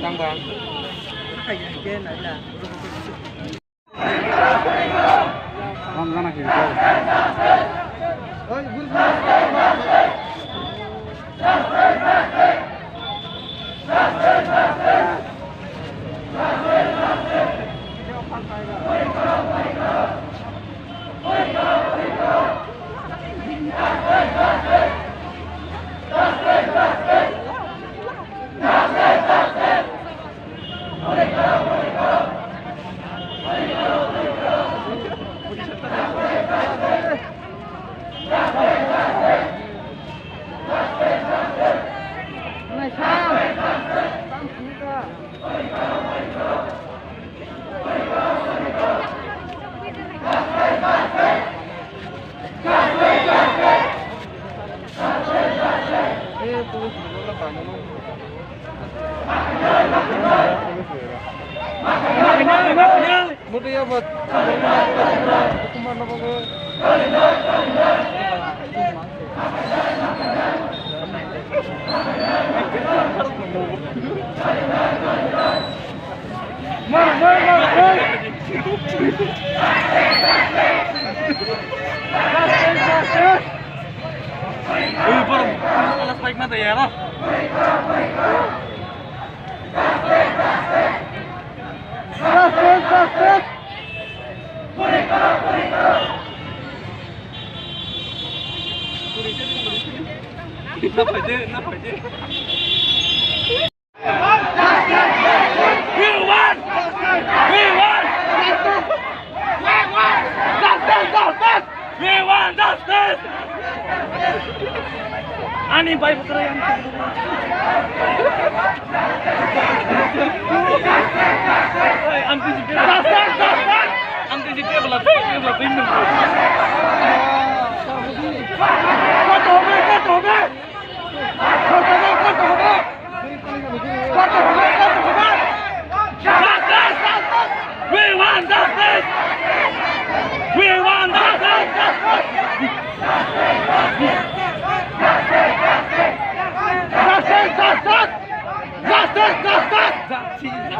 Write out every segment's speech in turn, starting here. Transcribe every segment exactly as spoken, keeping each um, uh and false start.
Tangba. Ui, borok, alas bike ma taya, no? Na phaide, na phaide. We want! We want! Justice! Justice! We want justice! Ani bai bukra yang. Justice! Justice! Justice! Justice! Justice! Justice! We want justice! We want justice! Justice! Justice! Justice! Justice! Justice! Justice! Justice!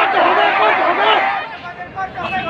Justice! Justice!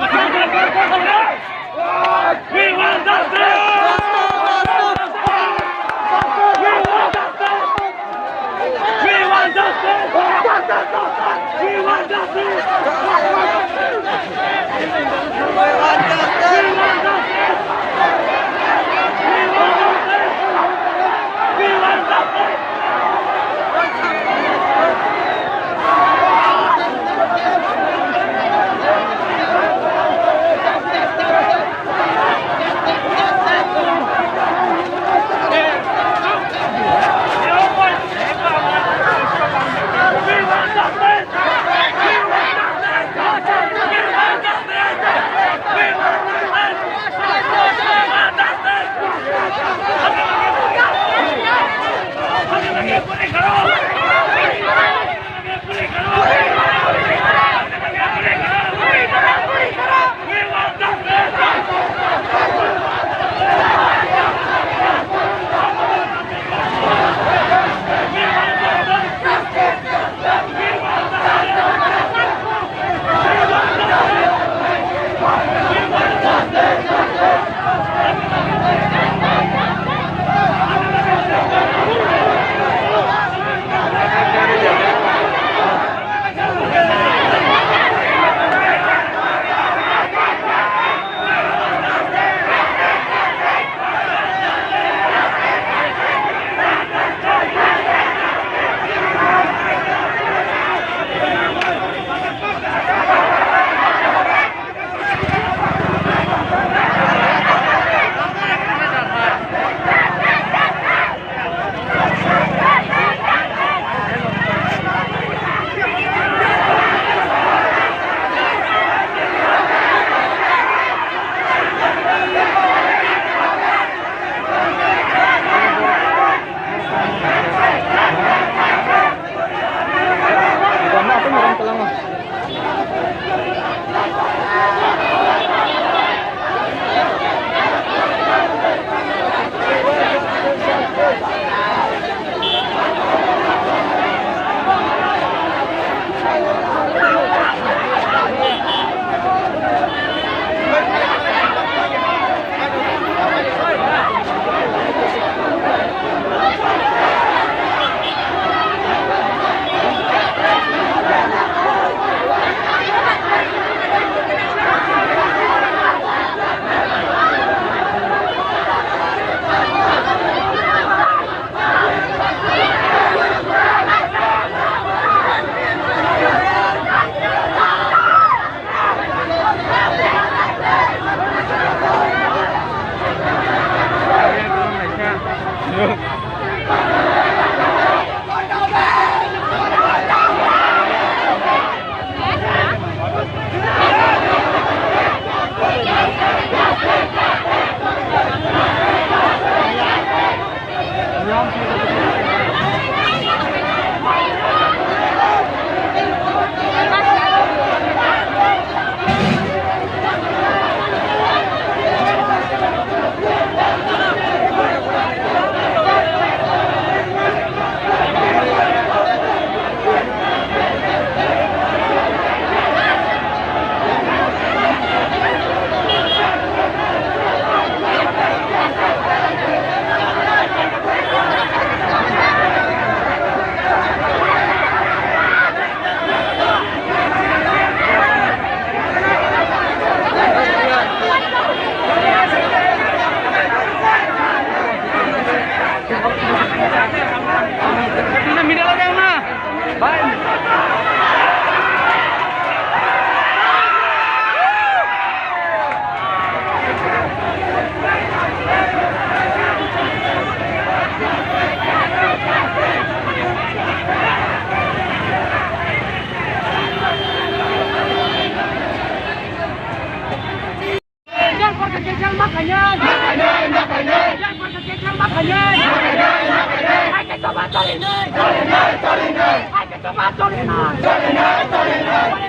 Ma khainai. Ma khainai, ma khainai. Yak ma khainai, ma khainai. Ma khainai, ma khainai. Hai khe choba cholinai. Cholinai, cholinai. Hai khe choba cholinai. Cholinai, cholinai.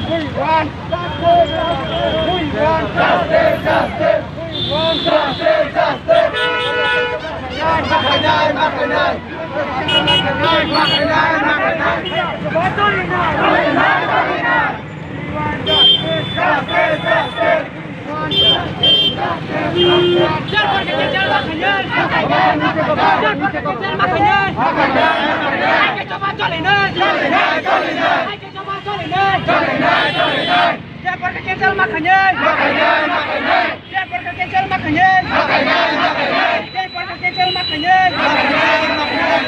We want justice! We want justice! We want justice! Justice! Justice!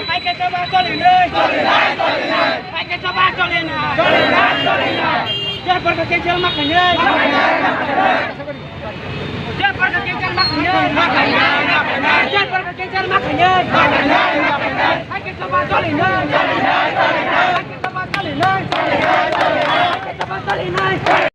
Hai khe choba cholinai. Hai khe choba cholinai. Jai Prakash cancel ma khainai. Jai Prakash cancel ma khainai. Jai Prakash cancel ma khainai. Hai khe choba cholinai. Hai khe choba cholinai. Hai khe choba cholinai.